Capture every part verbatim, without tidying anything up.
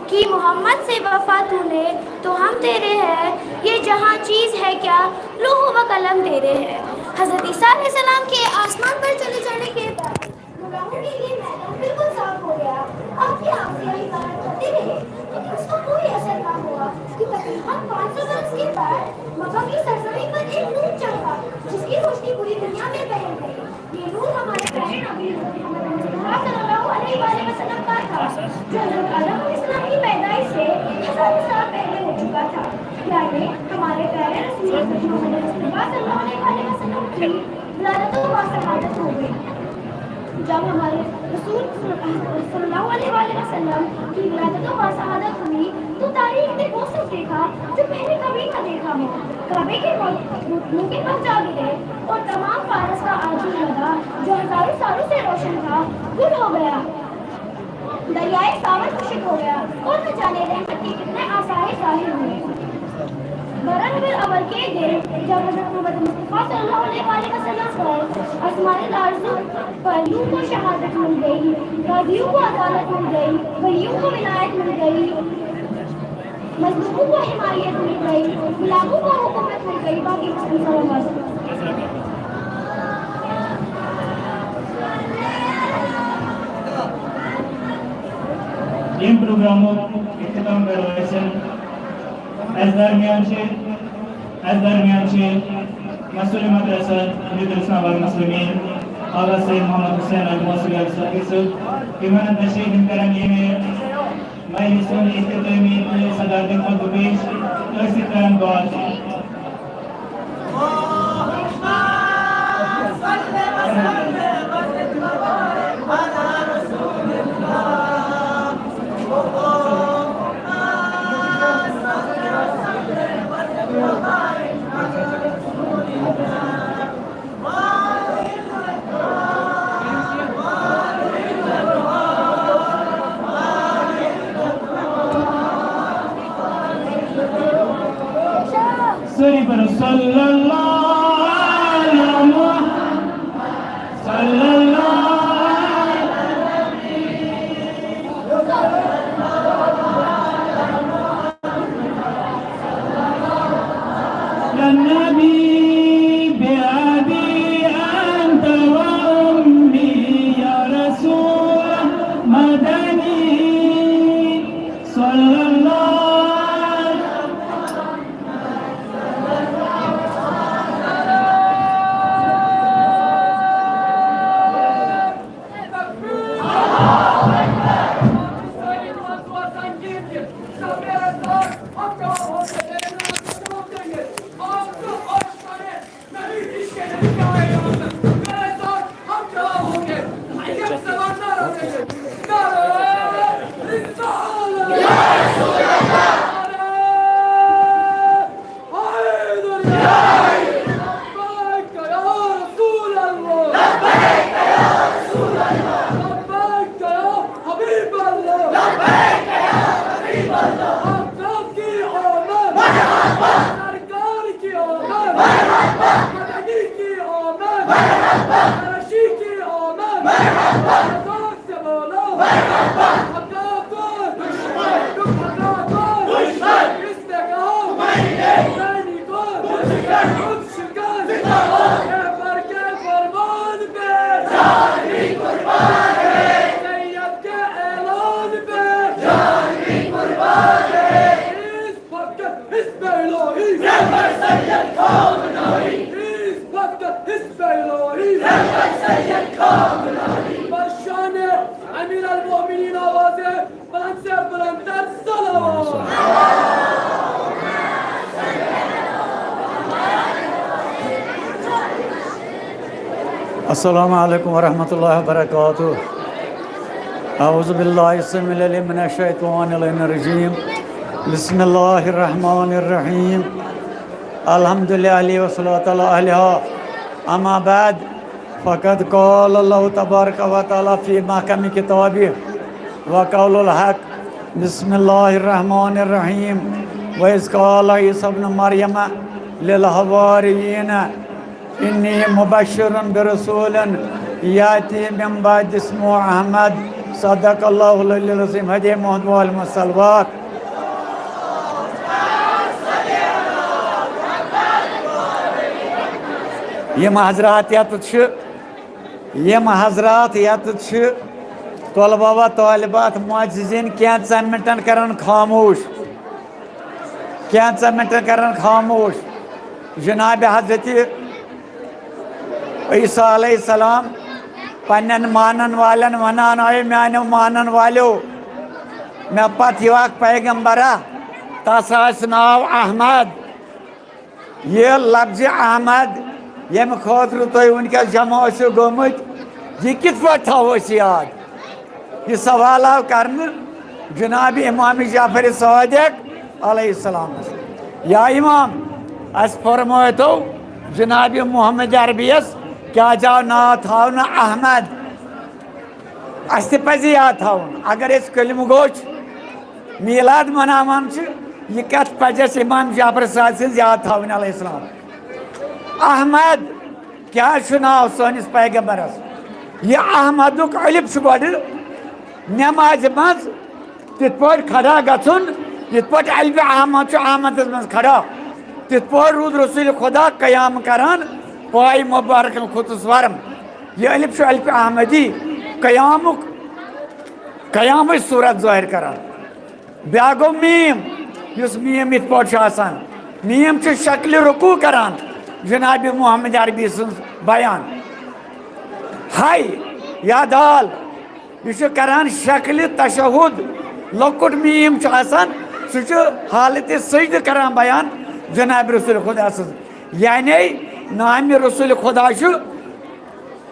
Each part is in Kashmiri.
کہ محمد سے وفا تو نے تو ہم تیرے ہیں، یہ جہاں چیز ہے کیا، لوح و قلم تیرے ہیں۔ حضرت عیسیٰ علیہ السلام کے آسمان پر چلے جانے کے بعد گناہوں کے لیے میدان بالکل صاف ہو گیا۔ آپ کی آنکھیں یہی کار کرتے رہے، لیکن اس کا کوئی اثر نہ ہوا کہ تقریباً پانچ سو برس کے بعد مکہ کی سرزمین پر ایک نور چمکا، جس کی روشنی پوری دنیا میں پھیل گئی۔ یہ نور ہمارے پیارے نبی حضرت محمد مصطفیٰ صلی اللہ علیہ وآلہ وسلم کا تھا، جو حضرت آدم علیہ السلام کی پیدائش سے ہزاروں سال پہلے ہو چکا تھا۔ یعنی ہمارے پیارے رسول حضرت محمد مصطفیٰ صلی اللہ علیہ وآلہ وسلم کی ولادت و شہادت ہو گئی۔ جب ہمارے رسول صلی اللہ علیہ وآلہ وسلم کی ولادت و شہادت ہوئی تو تاریخ نے وہ سب دیکھا جو پہلے کبھی نہ دیکھا ہو۔ کعبے کے ملک ممکن پر جا گرے اور تمام فارس کا آجو لگا، جو ہزاروں سالوں سے روشن تھا، گل ہو گیا۔ دریائے ساور خشک ہو گیا اور نہ جانے رحمت کے کتنے آثار ظاہر ہوئے۔ بارہ ربیع الاول کے دن جب حضرت محمد مصطفیٰ صلی اللہ علیہ وآلہ وسلم پر آسمان لارزو پر نور کو شہادت مل گئی، قاضیوں کو عدالت مل گئی، ولیوں کو ولایت مل گئی، مظلوموں کو حمایت مل گئی، غلاموں کو حکومت مل گئی، باقی مسلم سلامت۔ ییٚمہِ پروگرامُک اختتام کرو أسۍ۔ اَسہِ درمیان چھِ اَسہِ درمیان چھِ مسئول مدرسہ مدرسہ والمسلمین اعلیٰ سید محمد حسین الموصلی السادس۔ تِمن تشریف کران ییٚمہِ مجلس ہُنٛد اختتامی تہٕ صدارتی خطبہٕ پیش۔ أسۍ چھِ کران دعا۔ سٲری پٔرِو صلی اللہ علی محمد، صلی اللہ علی النبی بأبی انت و امی یا رسول مدنی صلی اللہ۔ لبیک یا رسول اللہ، لبیک یا رسول اللہ، لبیک یا حبیب اللہ، لبیک یا حبیب اللہ۔ آقا کی آمد، مرحبا۔ سرکار کی آمد، مرحبا۔ مدنی کی آمد، مرحبا۔ قریشی کی آمد، مرحبا۔ سے بولو، مرحبا۔ حقا کو دشمن، تم حقا کو دشمن۔ اس نے کہا، میں نے، میں نے کو دشمن۔ شکست۔ زندہ باد۔ پیغمبر کے فرمان پہ جان بھی قربان ہے۔ سید کے اعلان پہ جان بھی قربان ہے۔ اس وقت حزب الہی۔ رہبر سید خامنہ ای۔ اس وقت حزب الہی۔ رہبر سید خامنہ ای۔ بر شان امیر المؤمنین آوازیں بلند سے بلندتر صلوات۔ السلام علیکم ورحمۃ اللہ وبرکاتہ۔ اعوذ باللہ السمیع العلیم من الشیطان اللعین الرجیم۔ بسم اللہ الرحمن الرحیم۔ الحمد للہ والصلاۃ علی اہلہا۔ اما بعد، فقد قال اللہ تبارک و تعالی فی محکم کتابہ وقول الحق۔ بسم اللہ الرحمن الرحیم۔ وإذ قال عیسی ابن مریم للحواریین انی مبشر برسول یأتی من بعد اسمہ احمد صدق اللہ العلی العظیم۔ ہدے محمد وعلیہ الصلوات۔ یِم حضرات ییٚتٮ۪تھ چھِ، یِم حضرات ییٚتٮ۪تھ چھِ، طلبہ و طالبات، معززین، کینٛژن منٹن کرن خاموش، کینٛژن منٹن کرن خاموش۔ جناب حضرت عیسیٰ علیہ السلام پننٮ۪ن مانن والٮ۪ن ونان آیہِ، میانیو مانن والیو، مےٚ پتہٕ یِیہِ اکھ پیغمبرا، تس آسہِ ناو احمد۔ یہِ لفظِ احمد، ییٚمہِ خٲطرٕ تُہۍ وٕنکیٚس جمع ٲسِو گٔمٕتۍ، یہِ کِتھ پٲٹھۍ تھاوو أسۍ یاد؟ یہِ سوال آو کرنہٕ جناب امام جعفر صادق علیہ السلامس، یا امام، اسہِ فرمٲیتو جناب محمد عربیس کیازِ آو ناو تھاونہٕ احمد؟ اسہِ تہِ پزِ یاد تھاوُن، اگر أسۍ کلمہٕ گوٚو چھِ، میلاد مناوان چھِ، یہِ کتھ پزِ اسہِ امام جعفر صادق سٕنٛز یاد تھاوٕنۍ علیہ السلام۔ احمد کیٛازِ چھُ ناو سٲنِس پیغمبرس؟ یہِ احمدُک الف چھُ گۄڈٕ نٮ۪مازِ منٛز تِتھ پٲٹھۍ کھڑا گژھُن، یِتھ پٲٹھۍ الفِ احمد چھُ احمدس منٛز کھڑا، تِتھ پٲٹھۍ روٗد رسول خدا قیام کران پایہِ مبارکن خطس ورم۔ یہِ الف چھُ الفِ احمدی، قیامُک، قیامٕچ صورت ظٲہِر کران۔ بیٛاکھ گوٚو میٖم، یُس میٖم یِتھ پٲٹھۍ چھُ آسان۔ میٖم چھُ شکلِ رکوع کران جناب محمد عربی سٕنٛز بیان۔ ہاے یا دال، یہِ چھُ کران شکلِ تشہد۔ لۄکُٹ میٖم چھُ آسان، سُہ چھُ حالتِ سجدٕ کران بیان جناب رسول خدا سٕنٛز۔ یعنی نامِ رسول خدا چھُ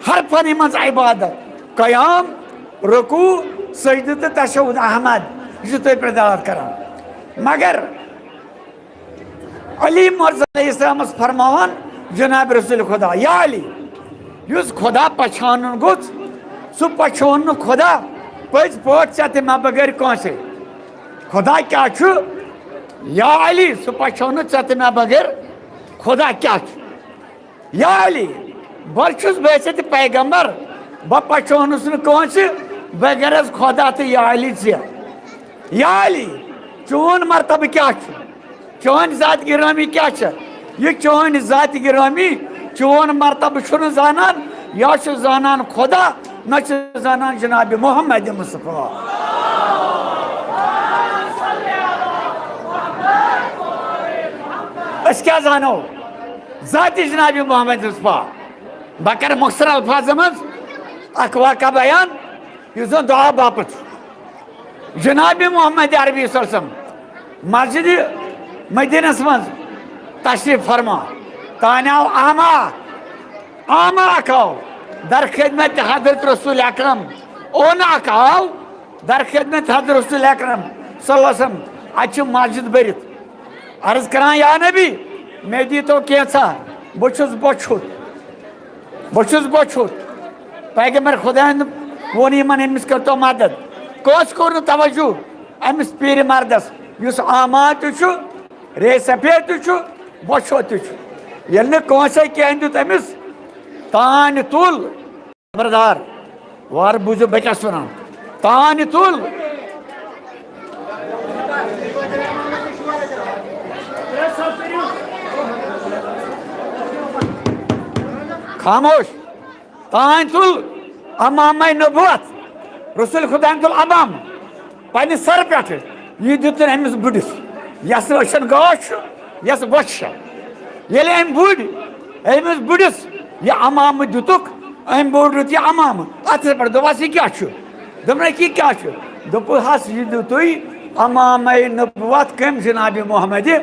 ہر فنہِ منٛز عبادت، قیام، رکوع، سجدٕ تہٕ تشہد احمد، یہِ چھُ تٔتھۍ پٮ۪ٹھ دلالت کران۔ مگر علی مرض علیہ السلامس فرماوان جناب رسول خدا، یا علی، یُس خدا پہچانُن گوٚژھ، سُہ پہچون نہٕ خدا پٔزۍ پٲٹھۍ ژےٚ تہِ مےٚ بغٲر کٲنٛسے۔ خدا کیٛاہ چھُ؟ یا علی، سُہ پہچون نہٕ ژےٚ تہِ مےٚ بغٲر خدا کیٛاہ چھُ۔ یا علی، بہٕ چھُس بٲسِتھ پیغمبر، بہٕ پہچونُس نہٕ کٲنٛسہِ بغٲر از خدا تہٕ یا علی ژےٚ۔ یا علی، چون مرتبہٕ کیٛاہ چھُ؟ چٲنۍ ذات گرامی کیٛاہ چھےٚ؟ یہِ چٲنۍ ذات گرامی، چون مرتبہٕ چھُنہٕ زانان، یا چھُ زانان خدا، نہ چھُ زانان جناب محمد مصطفیٰ۔ أسۍ کیٛاہ زانو؟ ذاتِ جناب محمد مصطفیٰ۔ بہٕ کرٕ مۄخصر الفاظن منٛز اکھ واقعہ بیان، یُس زن دعا باپتھ چھُ۔ جناب محمد عربی صلی اللہ علیہ وسلم مسجد مدینس منٛز تشریف فرما، تانۍ آو اعمیٰ، اعمیٰ اکھ آو در خدمت حضرت رسول اکرم، اوٚن اکھ آو در خدمت حضرت رسول اکرم صلی اللہ علیہ وسلم۔ اتہِ چھِ مسجد بٔرِتھ۔ عرض کران، یا نبی، مےٚ دیٖتو کینٛژھا، بہٕ چھُس بۄچھُت، بہٕ چھُس بۄچھُت۔ پیغمبر خدایَن ووٚن یِمن، أمِس کٔرۍتو مدد۔ کٲنٛسہِ کوٚر نہٕ توجہ أمِس پیٖرِ مردس، یُس اعمیٰ تہِ چھُ، ریٚیہِ سفید تہِ چھُ، بۄچھُت تہِ چھُ۔ ییٚلہِ نہٕ کٲنٛسے کینٛہہ دیُت أمِس، تانۍ تُل۔ خبردار، وارٕ بوٗزِو بہٕ کیٛاہ چھُس وَنان۔ تانۍ تُل۔ خاموش۔ تانۍ تُل عمامَے نبوت۔ رسول خدایَن تُل عمامہٕ۔ پننہِ سرٕ پٮ۪ٹھٕ۔ یہِ دیُتُن أمِس بٕڈِس، یَس نہٕ أچھَن گاش چھُ، یَس بۄچھِ چھےٚ۔ ییٚلہِ أمۍ بٕڈۍ، أمِس بٕڈِس یہِ عمامہٕ دیُتُکھ، أمۍ بوٚڑ دیُت یہِ عمامہٕ۔ اَتھَس پٮ۪ٹھ دوٚپہَس، "یہِ کیٛاہ چھُ؟" دوٚپُن، "ہے، یہِ کیٛاہ چھُ؟" دوٚپہَس، "یہِ دیُتُے عمامَے نبوت کٔمۍ؟ جنابِ محمدِ۔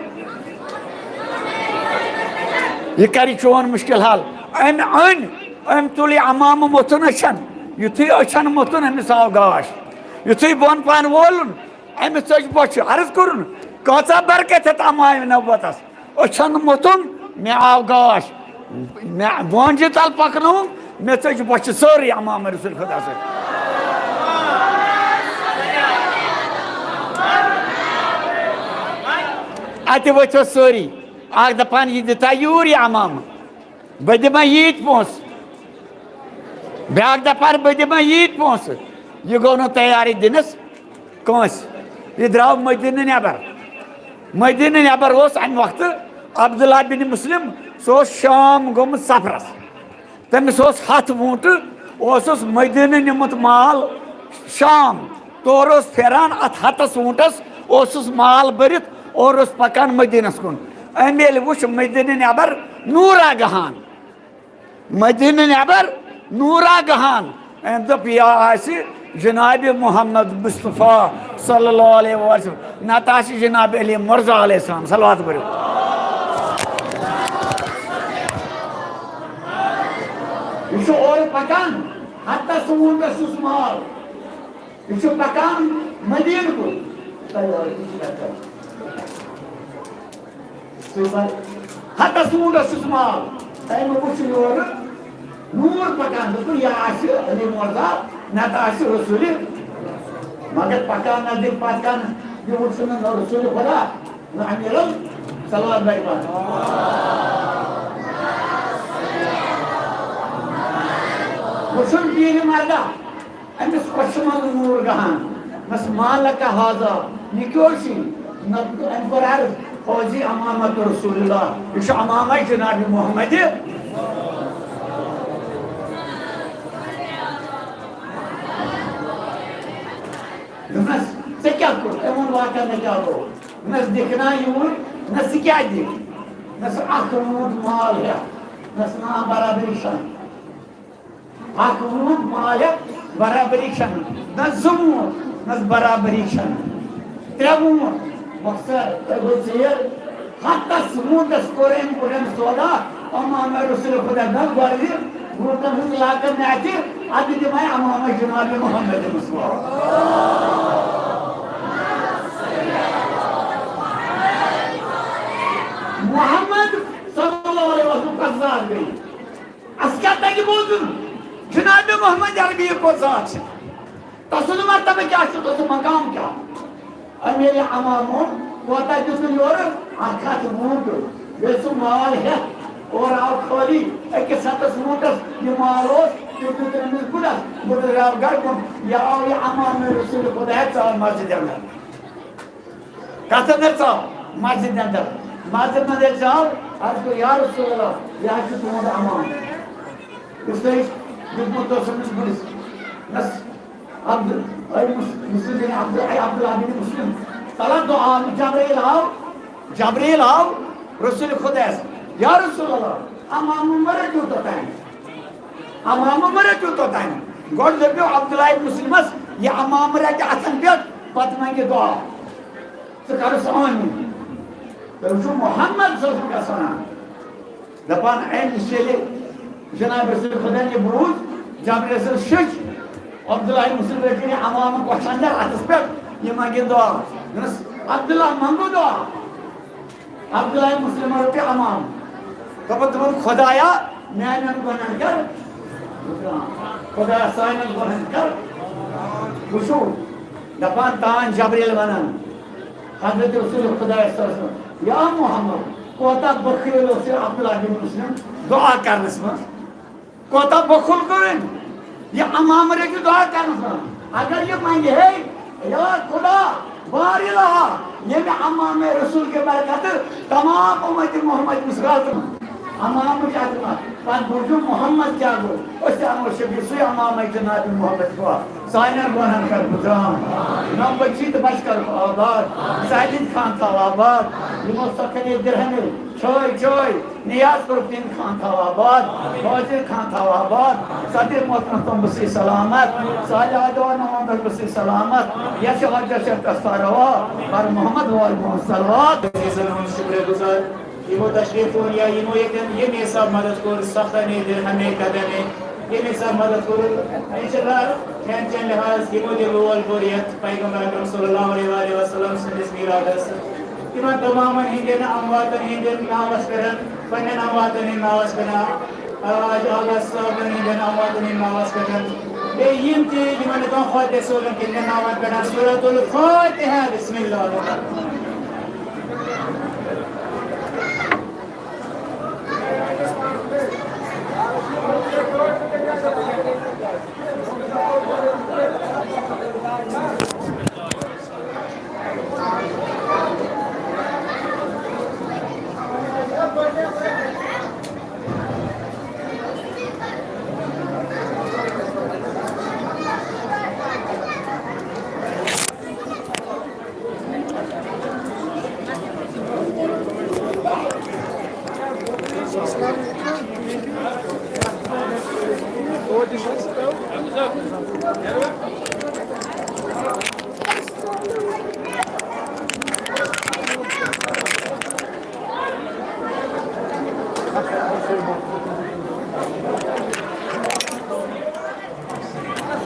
یہِ کَرِ چون مُشکِل حل۔" أمۍ أنۍ، أمۍ تُل یہِ عمامہٕ، موٚتھُن أچھَن۔ یُتھُے أچھَن موٚتھُن، أمِس آو گاش۔ یُتھُے بۄن پَہَن وولُن، أمِس ژٔج بۄچھِ۔ عرض کوٚرُن، کۭژاہ برکت ہٮ۪تھ عمامِ نبوتس؟ أچھن موٚتھُم، مےٚ آو گاش۔ مےٚ بونجہِ تل پکنووُم، مےٚ ژٔج بۄچھِ سٲرٕے عمامِ رسول خدا سۭتۍ۔ اتہِ ؤتھِو سٲری، اکھ دپان، "یہِ دِتا یوٗرۍ یہِ عمامہٕ؟" بہٕ دِمے ییٖتۍ پونٛسہٕ۔ بیٛاکھ دَپان، "بہٕ دِمے ییٖتۍ پونٛسہٕ۔" یہِ گوٚو نہٕ تیارٕے دِنَس کٲنٛسہِ۔ یہِ درٛاو مدیٖنہٕ نٮ۪بر۔ مدیٖنہٕ نٮ۪بر اوس اَمہِ وقتہٕ عبداللہ بن مسلم، سُہ اوس شام گوٚمُت سفرس۔ تٔمِس اوس ہَتھ ووٗنٛٹہٕ، اوسُس مدیٖنہٕ نیوٗمُت مال شام۔ تورٕ اوس پھیران اَتھ ہَتَس ووٗنٛٹَس، اوسُس مال بٔرِتھ، اورٕ اوس پکان مدیٖنس کُن۔ أمۍ ییٚلہِ وُچھ مدیٖنہٕ نٮ۪بر نوٗرا گہان، مدیٖنہٕ نٮ۪بر نوٗرا گہان۔ أمۍ دوٚپ، "یہِ آسہِ جناب محمد مصطفیٰ صلی اللہ علیہ وسلم، نتہٕ آسہِ جناب علی مرزا علیہ السلام۔" صلوات پٔرِو۔ یہِ چھُ اورٕ پکان، ہتس ووٗنٛٹس چھُس مال۔ یہِ چھُ پکان مدیٖنہٕ کُن۔ ہتس ووٗنٛٹس چھُس مال۔ تٔمۍ وُچھ یورٕ نوٗر پکان، دوٚپُن، "یہِ آسہِ علی مرزا، نتہٕ آسہِ رسول۔" مگر پکان نزدیٖک پکان، یہِ وُچھ نہٕ نہ رسول خدا، نہ امیر ال-، صلوات بھائی پاک۔ وُچھُن پیٖرِ مردا۔ أمِس کۄچھِ منٛز نوٗر گژھان، نس ما لک ہذا، یہِ کیٛاہ چھُ؟ نہ أمۍ کوٚر عرض، "فوزی امامت رسول اللہ، یہِ چھُ امامہ جناب محمد۔" دوٚپنس، "ژےٚ کیٛاہ کوٚر؟" أمۍ ووٚن، "واقعہ مےٚ کیٛاہ گوٚو؟" نس دِکھ نا یوٗر، نہ ژٕ کیٛاہ دِکھ؟ نس اکھ روٗد مال ہٮ۪تھ، نس نا برابری چھنہٕ۔ اکھ ووٗنٛٹ مال ہٮ۪تھ برابری چھنہٕ، نہ زٕ ووٗنٛٹ، نہ برابری چھنہٕ۔ ترٛےٚ ووٗنٛٹ، مۄخصر، تۄہہِ گوٚو ژیر۔ ہتس ووٗنٛٹس کوٚر أمۍ، کوٚر أمۍ سودا، امام رسول خدا نہ گۄڈٕ ووٗنٛٹن ہُنٛد لاگہٕ مےٚ اَتھِ، اَدٕ دِمے امام جناب محمد مصطفیٰ۔ محمد صلی اللہ علیہ وسلم کتھ ذات گٔے؟ اَسہِ کیٛاہ تَگہِ بوزُن؟ جناب محمد عربی کۄس ذات چھِ؟ تَسُنٛد مرتبہٕ کیٛاہ چھُ؟ تَسُنٛد مقام کیٛاہ؟ أمۍ ییٚلہِ عوامو کوتاہ دیُت یورٕ؟ اَکھ ہَتھ ووٗنٛٹہٕ۔ بیٚیہِ سُہ مال ہٮ۪تھ اورٕ آو خٲلی۔ أکِس ہَتَس ووٗنٛٹَس یہِ مال اوس، تہِ دیُت أمِس بُڈَس۔ بُڈٕ درٛاو گَرٕ کُن۔ یہِ آو یہِ عوام رسول خۄدایَس ژاو مسجد اندر۔ کتھ اندر ژاو؟ مسجد اندر۔ مسجد اندر ژاو، عرض کوٚر، "یا رسول اللہ، یہِ حظ چھُ تُہُنٛد عمام۔ یُس تۄہہِ دیُتمُت اوس أمِس بٕڈِس، یَس عبد-، اے مُس-، مُسلِم بن عبد-، اے عبداللہ بن مُسلِم۔" طلب دعا، جبرائیل آو، جبرائیل آو رسول خۄدایَس، "یا رسول اللہ، عمامہٕ مہ رٔٹِو توٚتام۔ عمامہٕ مہ رٔٹِو توٚتام۔" گۄڈٕ دوٚپیو عبداللہ ابن مُسلِمَس، "یہِ عمامہٕ رَٹہِ اَتھَن پٮ۪ٹھ، پَتہٕ منٛگہِ دُعا۔" ژٕ کَرُس آمین۔ تُہۍ وٕچھِو محمد صلی اللہ علیہ وسلم کیٛاہ چھُ وَنان۔ دَپان، أمۍ نِش ییٚلہِ جناب رسول خۄدا یہِ بوٗز، جبرائیل صٲب شٔچھ، عبداللہ ابن مُسلِم رٔٹِن یہِ عمامہٕ کۄچھِ اندر اَتھَس پٮ۪ٹھ، یہِ منٛگہِ دُعا۔ دوٚپنَس، "عبداللہ، منٛگو دُعا۔" عبداللہ مسلمن رٔٹ عمام۔ دوٚپُن، دوٚپُن، "خۄدایا، میٛانٮ۪ن گۄناہن کر گُزران۔ خۄدایا، سانٮ۪ن گۄناہن کر۔" وٕچھِو، دَپان تان جبریل وَنان، حضرت رسول خۄدایَس صلی اللہ علیہ وسلم، "یا محمد، کوتاہ بخیل اوس یہِ عبداللہ بن مسلم دُعا کرنَس منٛز۔" کوتاہ بخل کوٚر أمۍ۔ یہِ عمامہٕ رٔٹِو دُعا کرنَس منٛز۔ اگر یہِ منٛگہِ ہے، یا خدا، بار الہا، ییٚمہِ عمامے رسول کہِ برکتہٕ تمام اُمتِ محمد مِس غلطہٕ منٛز۔ عمامٕچ عظمت۔ پتہٕ بوٗزِو محمد کیٛاہ گوٚو۔ أسۍ تہِ اَنو شبیٖر سُے عمامے جناب محمد ہوا۔ سانٮ۪ن گۄنہَن کر گُزران۔ نَم بچی تہٕ بچہِ کر آباد۔ زاہدٕنۍ خان تھاو آباد۔ یِمو سۄ کھنے درہمے۔ چٲے، چٲے، نیاز کوٚرُکھ تٔمۍ خان تھاو آباد، حاضر خان تھاو آباد، صدر محترم تِم بہٕ سٕے سلامت، صالح آدوان نوان بہٕ سٕے سلامت، یَس یہِ حاجت چھِ تَس تھاو روا، بر محمد وال محمد صلوات۔ عزیزن ہُنٛد شُکر گُزار، یِمو تشریف اوٚن یا یِمو ییٚتٮ۪ن ییٚمہِ حساب مدد کوٚر، سۄ کھنے، درہمے، قدمے، ییٚمہِ حساب مدد کوٚر، انشاءاللہ کھٮ۪ن چٮ۪ن لحاظ یِمو تہِ لول کوٚر یَتھ پیغمبر اکرم صلی اللہ علیہ وآلہ وسلم سٕنٛدِس میٖلادس۔ تِمن تمامن ہٕنٛدٮ۪ن امواتن ہٕنٛدٮ۪ن ناوس پٮ۪ٹھ، پننٮ۪ن امواتن ہٕنٛدۍ ناوس پٮ۪ٹھ، آج آغا صٲبن ہٕنٛدٮ۪ن امواتن ہٕنٛدۍ ناوس پٮ۪ٹھ، بیٚیہِ یِم تہِ یِمن نہٕ کانٛہہ فاتح صٲبن کِہیٖنۍ ناوس پٮ۪ٹھ، سورۃ الفاتحہ، بسم اللہ الرحمن الرحیم۔